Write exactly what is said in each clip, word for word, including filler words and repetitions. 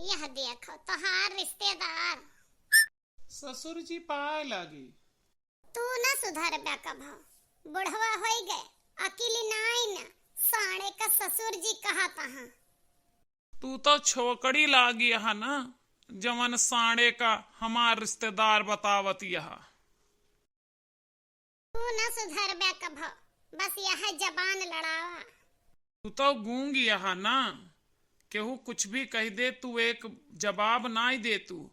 यह देखो, तोहार रिश्तेदार। ससुर जी पाए लागी। तू न सुधरबे कभो, बुढ़वा होई गए, अकिल नाई न, साढ़े का ससुर जी कहत अहा। तू तो छोकड़ी लागी अहा न, जवन साढ़े का हमार रिश्तेदार बतावत यहा। तू न सुधरबे कभो, बस यह जबान लड़ावा। तू तो गूंगी अहा ना, केहू कुछ भी कह दे, तू एक जवाब नाई दे तू।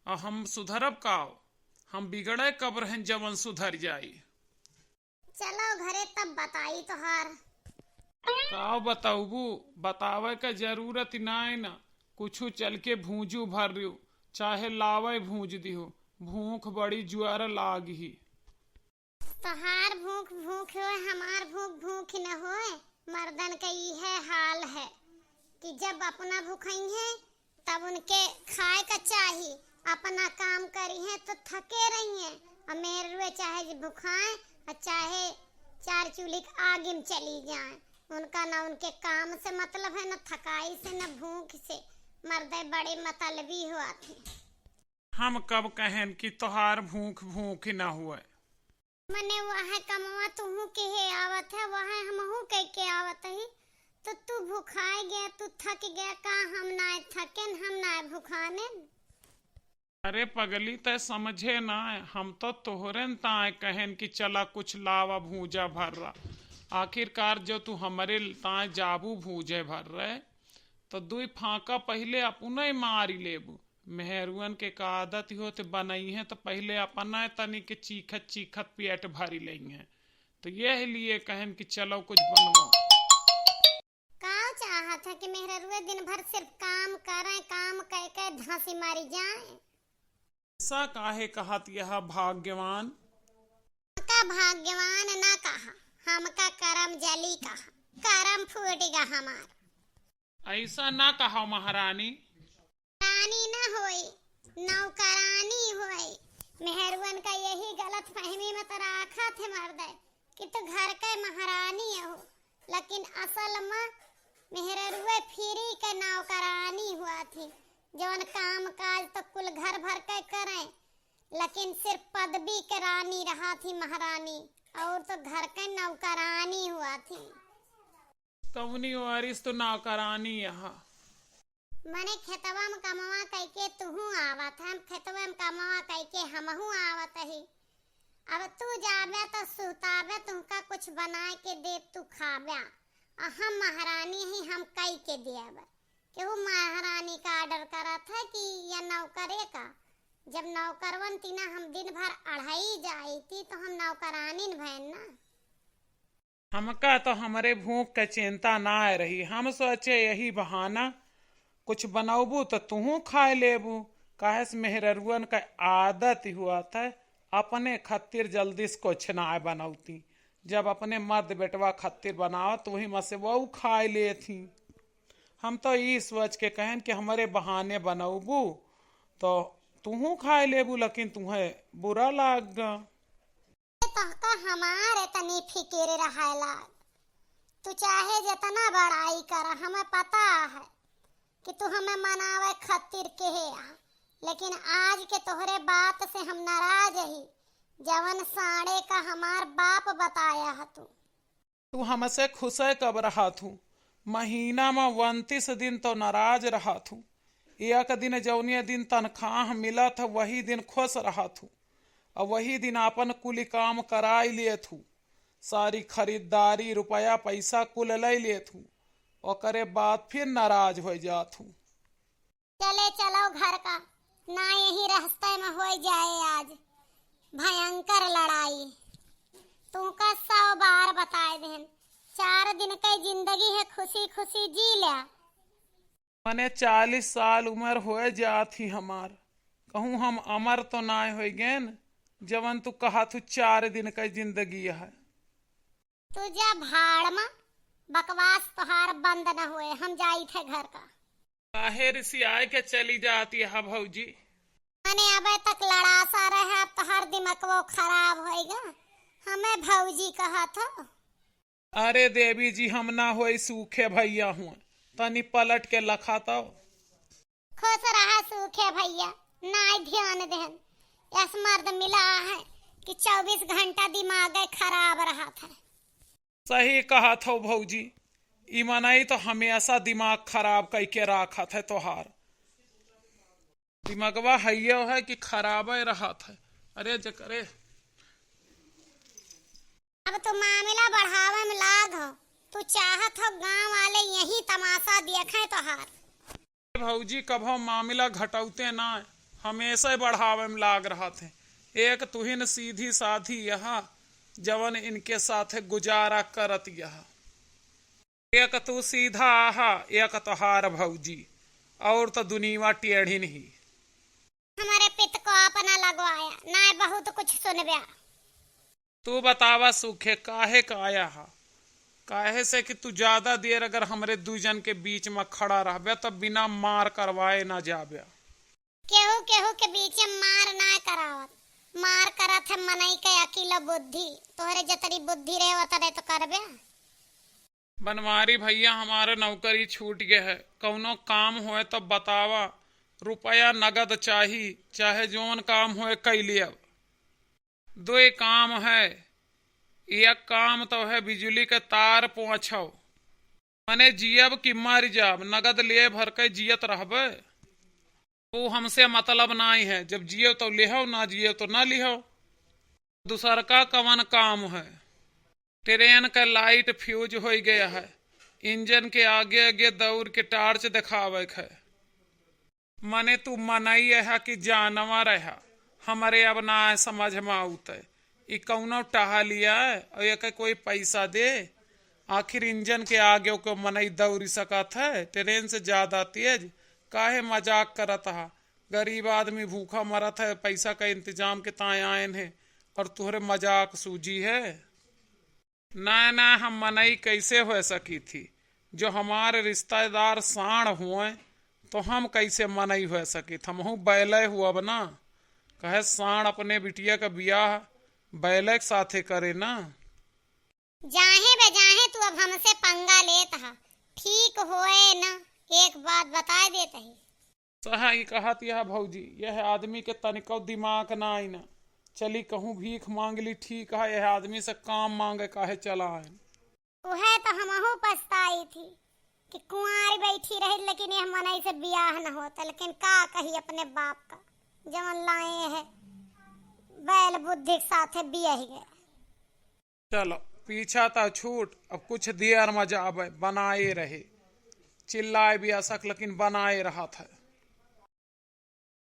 आ हम सुधरब काव? हम बिगड़े कब रहन जवन सुधर जाई? चलो घरे तब बताई तोहार। काव बताउबू? बतावे के जरूरत नाई ना, कुछु चल के भूजू भर रियो, चाहे लावे भूज दिहो, भूख बड़ी जुआर लाग ही। तोहार भूख भूख होए, हमार भूख भूख न होए। मर्दन के इहे हाल है कि जब अपना भूखइहें, तब उनके खाए का चाही। अपना काम करिहें तो थके रहिहें, और मेहरुए चाहे जे भुखाएं और चाहे चार चूल्ही के आग में चली जाएं। उनका न उनके काम से मतलब है, न थकाई से, न भूख से। मर्दे बड़े मतलबी हुआ थे। हम कब कहेन कि तोहार भूख भूख न हुए? मने वह कमवा तुहू के हे आवत है, वह हमहू कह के आवत ही। तो तू भुखाए गया, तू थक गया, का हम ना थकेन, हम ना भुखानेन? अरे पगली, तय समझे ना, हम तो तोहरेन ताए कहेन कि चला कुछ लावा भूजा भर्रा। आखिरकार जो तू हमरे ताए जाबू भूजे भर्रे, तो दुई फांका पहिले अपने मारी लेबू। मेहरुअन के का आदत होत, बनइहें तो पहिले अपना तनी के चीखत चीखत पेट भरी लइहें। तो यह लिए कहन कि चलो कुछ बनवाओ। का चाहत है कि मेहरुए दिन भर सिर्फ काम करें, काम कह के धांसी मारी जाए? ऐसा काहे कहत यह भाग्यवान? हमका भाग्यवान ना कहा, हमका करम जली कहा, करम फूट गा हमार। ऐसा ना कहा महारानी। रानी ना होई, नौकरानी होई। मेहरुअन का यही गलत फहमी में तो राखा थे मर्दे कि तू घर के महारानी हो, लेकिन असल में मेहररुए फिरी के नौकरानी हुआ थी, जवन काम काज तो कुल घर भर के करें, लेकिन सिर्फ पदवी के रानी रहा थी महारानी, और तो घर के नौकरानी हुआ थी। कौनी वारिस तो नौकरानी यहाँ। मने खेतवा में कमवा कइके तुहू आवत है, खेतवा में कमवा कइके हमहू आवत ही। अब तू जाबे तो सुताबे, तुमका कुछ बनाए के देब, तू खाबे। आ हम महारानी ही, हम कइके देब। केहू महारानी का order करत है कि या नौकरे का? जब नौकरवन तीना हम दिन भर अढ़ाई जाई थी, तो हम नौकरानी न भयन ना। हमका तो हमरे भूख के चिंता नाय रही। हम सोचे यही बहाना कुछ बनौबू तो तुहू खाए लेबू। काहे से मेहररुअन का आदत हुआ था अपने खातिर जल्दी से कुछ नाय बनौती। जब अपने मर्द बेटवा खातिर बनावत वही में से वहू खाए लेत ही। हम तो ई सोच के कहेन कि हमरे बहाने बनौबू तो तुहू खाए लेबू, लेकिन तुहें बुरा लाग गा। तोहका हमार एतनी फिकिर रहला। तू चाहे जेतना बड़ाई कर, हमें पता है कि तू हमें मनावे खातिर केहे आ, लेकिन आज के तोहरे बात से हम नाराज ही। जवन साँड़े का हमार बाप बताया ह तू। तू हमसे खुशे कब रहत हू? महीना में उनतीस दिन तो नाराज रहत हू। एक दिन जौनिया दिन तनख्वाह मिलत ह, वही दिन खुश रहत हू। और वही दिन आपन कुली काम कराई लेत हू। सारी खरीदारी, रुपया, पैसा कुल लई लेत हू। ओकरे बाद फिर नाराज होइ जात हू। चले चलो घर का, ना यही रास्ते में होइ जाए आज भयंकर लड़ाई। तुमका सौ बार बताए देन, चार दिन के जिंदगी है, खुशी खुशी जी ल्या। मने चालीस साल उमर होइ जात ही हमार, कहूँ हम अमर तो नाय होइ गेन, जवन तू कहत हू चार दिन के जिंदगी है। तू जा भाड़ में, बकवास तोहार बंद न होए, हम जाई थे घर का। काहे रिसियाए के चली जाती है भौजी? मने अबे तक लड़ासा रहे, अब तोहार दिमकवो खराब होइगा, हमें भौजी कहत हो। अरे देवी जी, हम ना होई सूखे भैया हुआ, तनी पलट के लखा तो। सूखे भैया, नाई ध्यान देहन। यस मर्द मिला है कि चउबीस घंटा दिमाग खराब रहत है। सही कहत हो भौजी, ई मनई तो हमेशा दिमाग खराब कइके राखत है तोहार। दिमगवा हइयो है कि खराबे रहत है। अरे जकरे अब तू मामिला बढ़ावे में लाग हो। तू चाहत हो गांव वाले यही तमाशा देखें तोहार। भौजी कभो मामिला घटौते ना, हमेशा बढ़ावे में लाग रहत है। एक तुहिन सीधी साधी यह, जवन इनके साथे गुजारा करत यह। एक तू सीधा आहा, एक तोहार भौजी, और तो दुनिया टेढ़िन ही। हमारे पित को अपना लगवाया, ना बहुत कुछ सुनब्या। तू बतावा सूखे, काहे का आया हा? काहे से कि तू ज्यादा देर अगर हमरे दू जन के बीच में खड़ा रहबे, तब बिना मार करवाए ना जाबे। केहू केहू के बीच में मार ना करावत, मार करत है मनई के अकिल बुद्धि। तोहरे जतरी बुद्धि रहे, ओतरे तो करबे। बनवारी भैया, हमार नौकरी छूट गए है, कौनो काम होए तो बतावा, रुपया नगद चाही, चाहे जौन काम होए कई लेब। दुइ काम है, एक काम तो है बिजुली के तार पोंछो, मने जियब कि मर जाब, नगद ले भर के जियत रहबे। वो हमसे मतलब नाई है, जब जियो तो लिहो, ना जियो तो ना लिहो। दूसर का कवन काम है? ट्रेन का लाइट फ्यूज होइ गया है, इंजन के आगे आगे दौड़ के टार्च देखावे के है। मने तू मनई है कि जानवर है, हमरे अब ना समझ में आउत है। ई कौनो टहलिया है और एके कोई पैसा दे? आखिर इंजन के आगे ओके मनई दौड़ सकत है, ट्रेन से ज्यादा तेज? काहे मजाक करत हा? गरीब आदमी भूखा मरत है, पैसा का इंतजाम के ताय आयन है और तुहरे मजाक सूझी है? ना, ना, हम मनई कैसे हो सकी थी? जो हमारे रिश्तेदार साँड़ हुए, तो हम कैसे मनई हो सकी थी? हमहू बैले हुअब ना। कहे साँड़ अपने बिटिया का बियाह बैले के साथे करे ना। जाहे बे जाहे, तू अब हमसे पंगा लेत हा, ठीक होए ना, एक बात बताए देत ही। सही कहत यह भौजी, यह आदमी के तनिको दिमाग नाई ना। चली कहूँ भीख मांग ली, ठीक है, यह आदमी से काम मांगे काहे चला आयन। उहे तो हमहू पछताई थी कि कुंवारी बैठी रही, लेकिन यह मनई से बियाह न होता। लेकिन का कही अपने बाप का, जवन लाए है बैल बुद्धि के साथे बियाह गए। चलो, पीछा त छूट, अब कुछ देर में जाबे, बनाए रहे। चिल्लाए बेशक, लेकिन बनाए रहत है।